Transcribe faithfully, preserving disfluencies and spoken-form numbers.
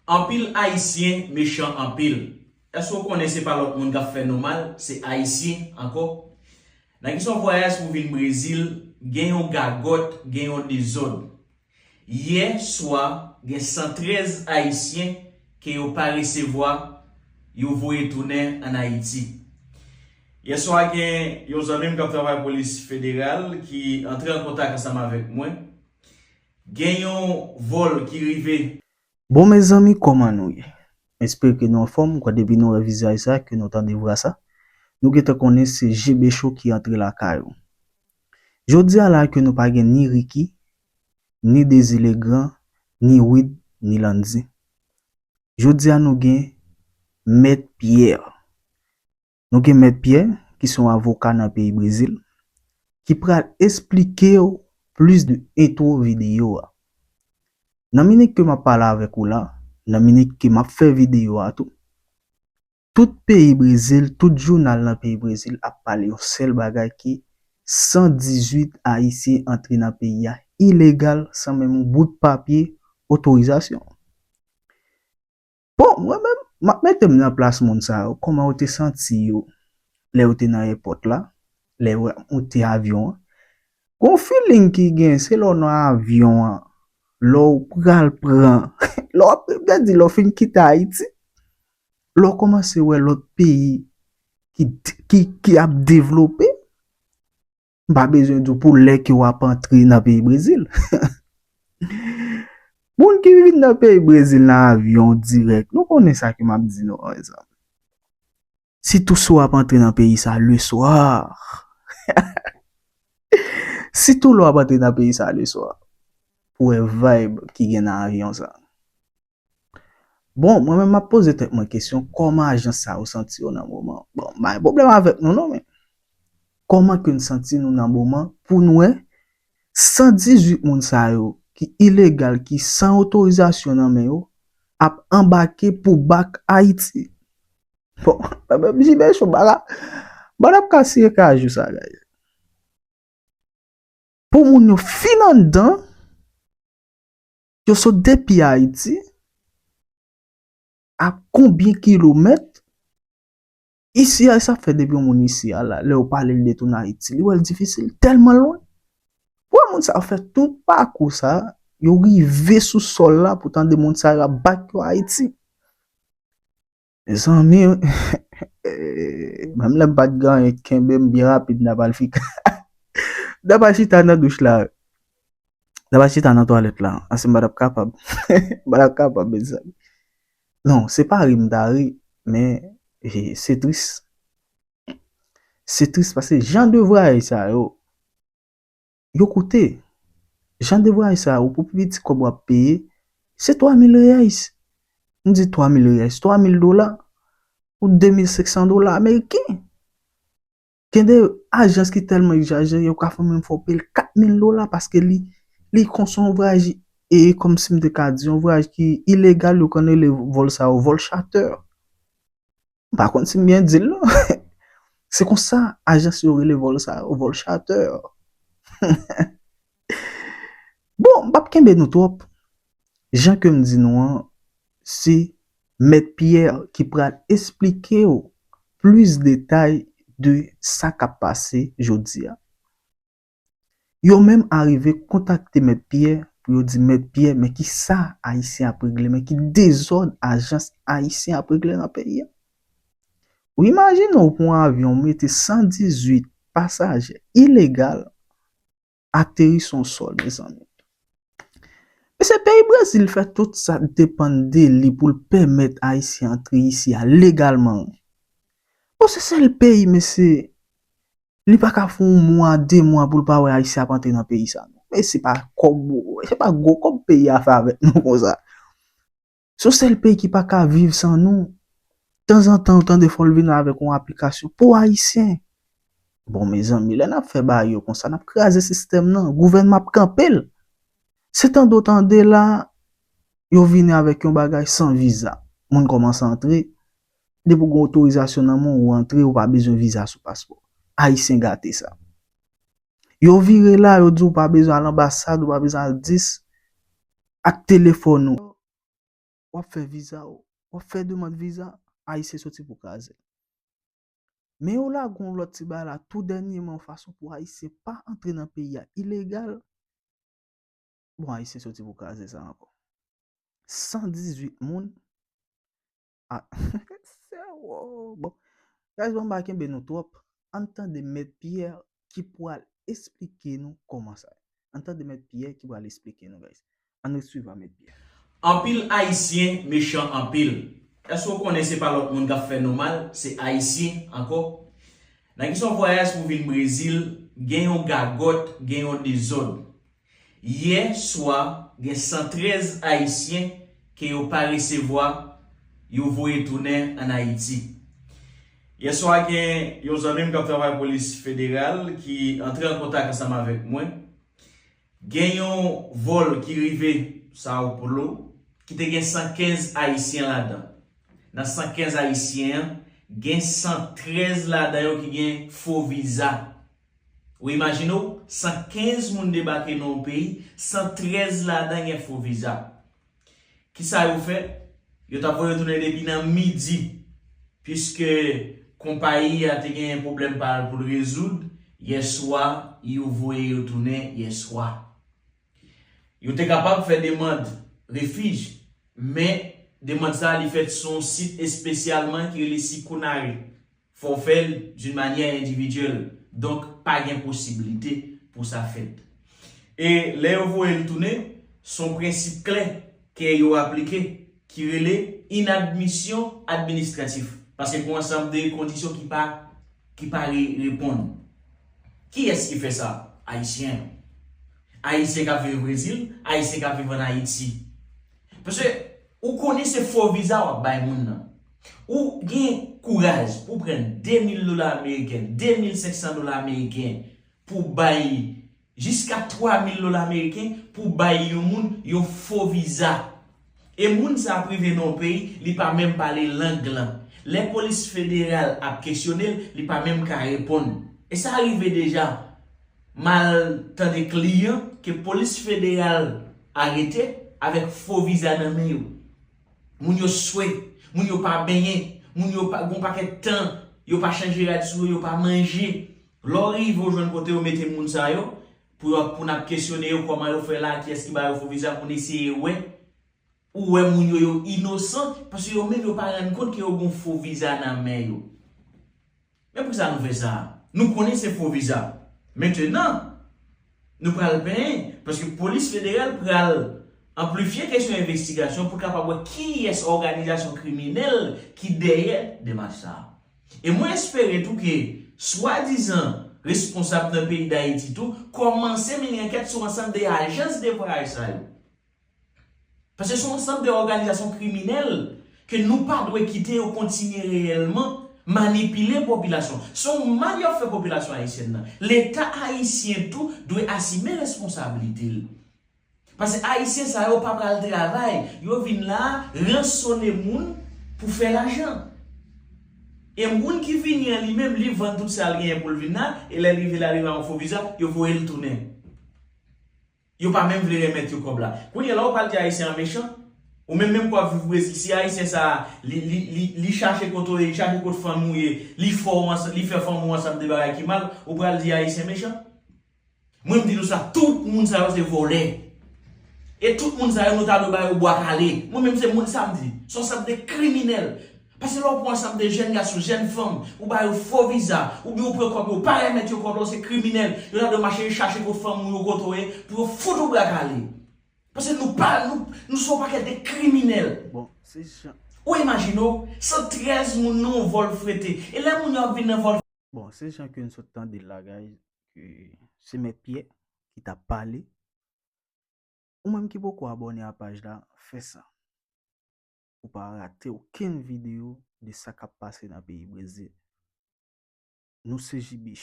Anpil Ayisyen mechan anpil. Èske w konnen se pa lòt moun k ap fè nou mal, se Ayisyen ankò? Nan kesyon vwayaj pou vin Brezil, gen yon gagòt, gen yon dezòd. Yè swa, gen san trèz Ayisyen ke yo pa resevwa, yo voye tounen ann Ayiti. Yè swa, gen yon zanmi m k ap travay polis federal ki antre an kontak ansanm avèk mwen. Gen yon vòl ki rive. Bon, mezanmi, kòman nou ye? M espere ke nou anfòm. M kwè depi nou wè vizaj sa, ke nou tande vwa sa, nou gentan konnen se G B Show ki antre lakay ou. Jodi a la ke nou pa gen ni Ricky, ni Dezi Legrand, ni Wid, ni Landy. Jodi a nou gen Mèt Pierre. Nou gen Mèt Pierre, ki se yon avoka nan peyi Brezil, ki pral esplike w plis de entwo videyo a. Nan minit ke m ap pale avèk ou la, nan minit ke m ap fè videyo a tou, tout peyi Brezil, tout jounal nan peyi Brezil ap pale yon sèl bagay ki san dizuit Ayisyen antre nan peyi a ilegal san menm yon bout papye otorizasyon. Bon, mwen menm, m ap mete m nan plas moun sa yo. Kòman yo te santi yo lè yo te nan èpòt la, lè yo ap monte avyon an? Gon feeling ki gen, se lè w nan avyon an, lè w pral pran, lè w ap, m te di, lè w fin kite Ayiti, lè w kòmanse wè lòt peyi ki, ki, ki ap devlope, m pa bezwen di w pou lè ke w ap antre nan peyi Brezil. Moun ki vin nan peyi Brezil nan avyon dirèk, nou konnen sa ke m ap di nou an, mezanmi. Sitou si w ap antre nan peyi sa le swa. Sitou lè w ap antre nan peyi sa le swa. Pou wè vibe ki gen nan avyon sa. Bon, mwen menm m ap poze tèt mwen kesyon, kòman ajans sa yo santi yo nan moman? Bon, m pa gen pwoblèm avèk nou non, men kòman ke n santi nou nan moman pou n wè san dizuit moun sa yo ki ilegal, ki san otorizasyon nan men yo, ap anbake pou bak Ayiti? Bon, J B Show, bala, bala ap ka siye kajou sa, guys. Pou moun yo fin anndan, yo sot depi Ayiti, a konbyen kilomèt? Isi a, sa fè depi yon moun isi a la, lè yo pale l de tounen Ayiti, li wè l difisil, tèlman lwen. Pou wè moun sa yo fè tout pakou sa, yo rive sou sòl la, pou tande moun sa yo ap bak yo Ayiti. Mezanmi, menm lè m pa t gen anyen k kenbe m, byen rapid, m t ap al fika. M t ap al chita nan douch la. M t ap al chita nan twalèt la. Ase m pa t ap kapab. M pa t ap kapab, mezanmi. Non, se pa ri m ta ri, men e, se tris. Se tris paske jan de vwayaj sa yo, yo koute. Jan de vwayaj sa yo, pou pi piti kòb w ap peye, se twa mil reais. M di twa mil reais, twa mil dola, ou de mil senk san dola ameriken. Gen de ajans ki tèlman egzajere, yo ka fè menm fè w peye l kat mil dola paske li, li konsa yon vwayaj, e kòmsi m te ka di, yon vwayaj ki ilegal, yo konn rele vòl sa yo vòl charter. M pa konn si m byen di l non. Se konsa ajans yo rele vòl sa yo, vòl charter. Bon, m p ap kenbe nou twòp. Jan ke m di nou an, se Mèt Pierre ki pral esplike w plis detay de sa k ap pase jodi a. Yo menm arive kontakte Mèt Pierre pou yo di, Mèt Pierre, men ki sa Ayisyen ap regle, men ki dezòd ajans ayisyen ap regle nan peyi a. Ou imajine w pran yon avyon, ou mete san dizuit pasaje ilegal ateri sou yon sòl, mezanmi. Mesye, peyi Brezil fè tout sa k depann de li pou l pèmèt Ayisyen antre isi a legalman. Bon, se sèl peyi, mesye, li pa ka fè yon mwa, de mwa pou l pa wè Ayisyen ap antre nan peyi sa non. Mesye, se pa kòb, se pa gwo kòb peyi a fè avèk nou konsa. Se yon sèl peyi ki pa ka viv san nou. Tanzantan, ou tande fò l vin avèk yon aplikasyon pou Ayisyen. Bon, mezanmi, lè n ap fè bagay yo konsa, n ap kraze sistèm nan. Gouvènman ap kanpe l. Se tande w tande la, yo vini avèk yon bagay san viza. Moun kòmanse antre. Depi w gen otorizasyon nan men w, ou antre, ou pa bezwen viza sou paspò. Ayisyen gate sa. Yo vire la, yo di w pa bezwen al anbasad, ou pa bezwen al dis ak telefòn ou. w ap fè viza w, w ap fè demann viza, Ayisyen soti pou kraze l. Men yo lage yon lòt ti bagay la tou dènyèman, yon fason pou Ayisyen pa antre nan peyi a ilegal. Bon, Ayisyen soti pou kraze sa ankò. San dizuit moun. Ah, se wo. Bon, guys, bon, m pa kenbe nou twòp. Ann tande Mèt Pyè ki pral esplike nou kòman sa ye. Ann tande Mèt Pyè ki pral esplike nou, guys. Ann ret swiv a Mèt Pyè. Anpil Ayisyen mechan anpil. Èske w konnen se pa lòt moun k ap fè nou mal, se Ayisyen ankò? Nan kesyon vwayaj pou vin Brezil, gen yon gagòt, gen yon dezòd. Yè swa, gen san trèz Ayisyen ke yo pa resevwa, yo voye tounen ann Ayiti. Yè swa, gen yon zanmi m k ap travay polis federal ki antre an kontak ansanm avèk mwen. Gen yon vòl ki rive Sao Paulo, ki te gen san kenz Ayisyen ladan. Nan san kenz Ayisyen an, gen san trèz ladan yo ki gen fo viza. Ou imajine w, san kenz moun debake nan yon peyi, san trèz ladan gen fo viza. Kisa yo fè? Yo t ap voye yo tounen depi nan midi, piske konpayi a te gen pwoblèm pa l pou l rezoud. Yè swa, yo voye yo tounen yè swa. Yo te kapab fè demann refij, men demann sa a, li fèt sou yon sit espesyalman ki rele Sikunare. Fò w fè l d'une manière individuelle. Donk, pa gen posiblite pou sa fèt. E lè yo voye l tounen, se yon prensip klè ke yo aplike, ki rele inadmisyon administratif. Paske gen yon ansanm de kondisyon ki pa, ki pa re-, reponn. Kiyès ki fè sa? Ayisyen. Ayisyen k ap viv Brezil, Ayisyen k ap viv ann Ayiti. Paske ou konnen se fo viza w ap bay moun nan. Ou gen kouraj pou w pran de mil dola ameriken, de mil senk san dola ameriken pou w bay jiska twa mil dola ameriken pou w bay yon moun yon fo viza. E moun sa ap rive nan yon peyi, li pa menm pale lang lan. Lè polis federal ap kesyone l, li pa menm ka reponn. E sa rive deja. M al tande kliyan ke polis federal arete avèk fo viza nan men yo. Moun yo swe, moun yo pa benyen, moun yo pa, gon pakèt tan, yo pa chanje rad sou yo, yo pa manje. Lè w rive w jwenn kote yo mete moun sa yo, pou yo, pou n ap kesyone yo kòman yo fè la, kiyès ki ba yo fo viza, pou n eseye wè, ou wè moun yo, yo inosan, paske yo menm yo pa rann kont ke yo gon fo viza nan men yo. Men poukisa nou fè sa? Nou konnen se fo viza. Mentenan, nou pral benyen, paske polis federal pral anplifye kesyon envestigasyon pou kapab wè kiyès òganizasyon kriminèl ki dèyè demach sa a. E mwen espere tou ke swadizan responsab nan peyi Dayiti tou kòmanse mennen ankèt sou ansanm de ajans de vwayaj sa yo. Paske se yon ansanm de òganizasyon kriminèl ke nou pa dwe kite yo kontinye reyèlman manipile popilasyon. Se yon mal y ap fè popilasyon ayisyèn nan. Leta ayisyen tou dwe asime responsablite l. Paske ayisyen sa yo pa pral travay, yo vin la ransone moun pou fè lajan. E moun ki vini an li menm, li vann tout sa l genyen pou l vin la, e lè l rive la, li ba yon fo viza, yo voye l tounen. Yo pa menm vle remèt yo kòb la. Kounye a la, ou pral di ayisyen an mechan. Ou menm, menm k w ap viv Brezil, si ayisyen sa a, li, li, li, li chache kote w ye, li chache kot fanmi w ye, li fè w ansanm, li fè fanmi w ansanm de bagay ki mal, ou pral di ayisyen mechan? Mwen, m di nou sa, tout moun sa yo se vòlè. E tout moun sa yo, nou ta dwe ba yo bwa kale. Mwen menm, se moun sa m di. Se yon ansanm de kriminèl. Paske lè w pran ansanm de jèn gason, jèn fanm, ou ba yo fo viza, oubyen ou pran kòb yo, ou pa remèt yo kòb la, se kriminèl. Yo ta dwe mache chache kot fanmi w yo, kote w ye, pou yo fout ou bwa kale. Paske nou pa, nou, nou se yon pakèt de kriminèl. Bon, se jan. Ou imajine w, san trèz moun nan yon vòl frete. E lè moun yo ap vin nan vòl Bon, se jan ke n sot tande l la, guys, ke se Mèt Pyè ki t ap pale. Ou menm ki poko abòne a paj la, fè sa. Pou pa rate okenn videyo de sa k ap pase nan peyi Brezil. Nou se J B Show.